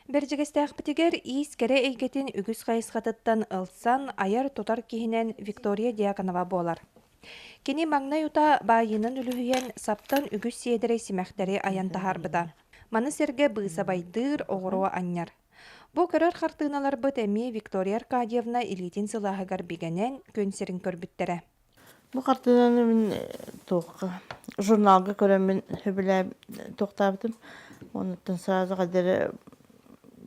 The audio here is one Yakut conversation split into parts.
Бэрдьигэстээхпитигэр иис кэрэ эйгэтин үгүс хайысхатыттан ылсан айар-тутар киһинэн Виктория Дьяконова буолар. Кини маҥнай утаа баайыынан үлүһүйэн, саптан үгүс сиэдэрэй симэхтэри айан таһаарбыта. Маны сэргэ быысабайдыыр, оҕуруо анньар. Бу көрөр хартыыналарбыт эмиэ Виктория Аркадьевна илиитин сылааһыгар бигэнэн күн сирин көрбүттэрэ. Бу хартыынаны мин туохха журналга көрөммүн сөбүлээн туохтаабытым. Онуттан сразу хайда эрэ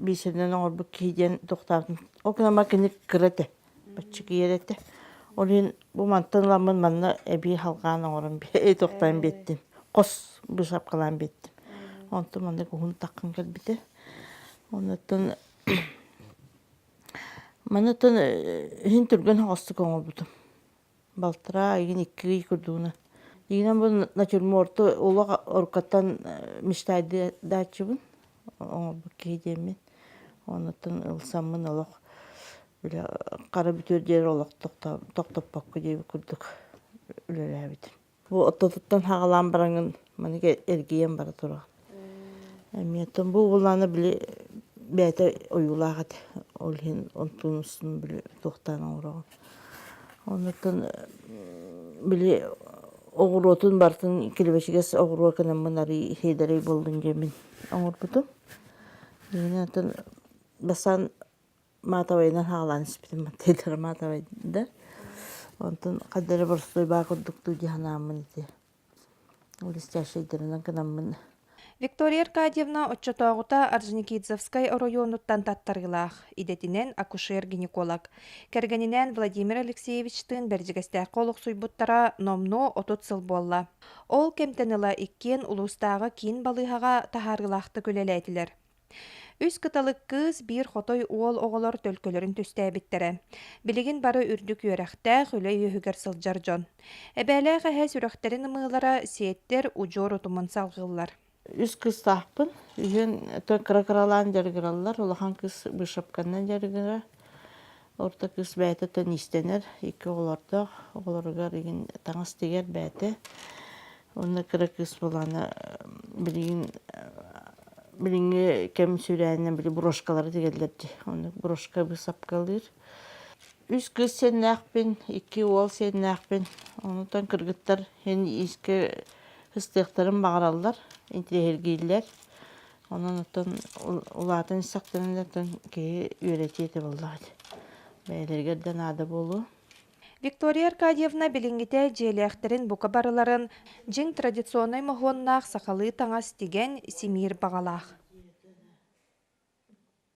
биисэринэн оҥорбут киһи диэн туохтаабытым. Ол гынан кини кыра этэ, баччык этэ. Ол иһин бу мантан ыламмын манна эбии халҕаан оҥорон туохтаан биэттим. Хос быысапкалаан биэттим. Онтон маннык уһун таххан кэлбитэ. Онуттан Манытын иһин түргэн соҕустук оҥорбутум. Балтараа игин 2 ый курдугунан. Игинэн бу натюрморту олох орукаттан мечтайдааччыбын оҥорбут киһи диэммин. Онуттан ылсаммын олох бile хара бүтүөр диэри олох тохтоппокко диэбит курдук үлэлээбитим. Бу ортотуттан хаҕалаан бараҥын маннык эргийэн бара тураҕын. Эмиэ бу уоллаана били бэйэтэ ойуулаах этэ. Ол иһин онтун устун били туохтаан оҥороҕун. Оннуттан били оҕуруотун барытын килэбэчигэс оҕуруо гынаммын арый иһиэдэрэй буоллун диэммин оҥорбутум. Иһинэн оттон бастаан Маатабайынан хаалаан испитим маттайдара маатабайдар. Онтон хайда эрэ боростуой баа курдук дуу дии санааммын ити блестящайдарынан гынаммын. Виктория Аркадьевна оччотооҕута Орджоникидзевскай оройуонуттан таттарыылаах, идэтинэн акушер-гинеколог. Кэргэнинээн Владимир Алексеевичтыын Бэрдьигэстээххэ олохсуйбуттара номнуо 30 сыл буолла. Ол кэмтэн ыла иккиэн улуустааҕы киин балыыһаҕа таһаарыылаахтык үлэлээтилэр. Үс кыталык кыыс, биир хотой уол оҕолор төлкөлөрүн түстээбиттэрэ. Билигин бары үрдүк үөрэхтээх, үлэ үөһүгэр сылдьар дьон. Эбээлээх эһэ сүрэхтэрин ымыылара сиэттэр удьуор утумун салҕыыллар. Үс кыыстаахпын. Үһүөн кыра-кыралаан дьарыгыраллар. Улахан кыыс быышапканан дьарыгырар. Орто кыыс бэйэтэ тон иистэнэр. Икки оҕолордоох. Оҕолоругар игин таҥас тигэр бэйэтэ. Уонна кыра кыыс буоллаҕына билигин билиҥҥи кэм сүүрээнинэн били брошкалары тигэллэр дии. Оннук брошка быысапкалыыр. Үс кыыс сиэннээхпин, икки уол сиэннээхпин. Онтон кыргыттар иһин иискэ ыстыахтарын баҕараллар, интириэһиргииллэр. Онон оттон улаатан истэхтэринэ оттон киһи үөрэтиэ этэ буоллаҕа дии. Бэйэлэригэр да наада буолуо. Виктория Аркадьевна билиҥҥитэ дьиэлээхтэрин бука барыларын дьиҥ традиционнай моһуоннаах сахалыы таҥас тигэн симиир баҕалаах.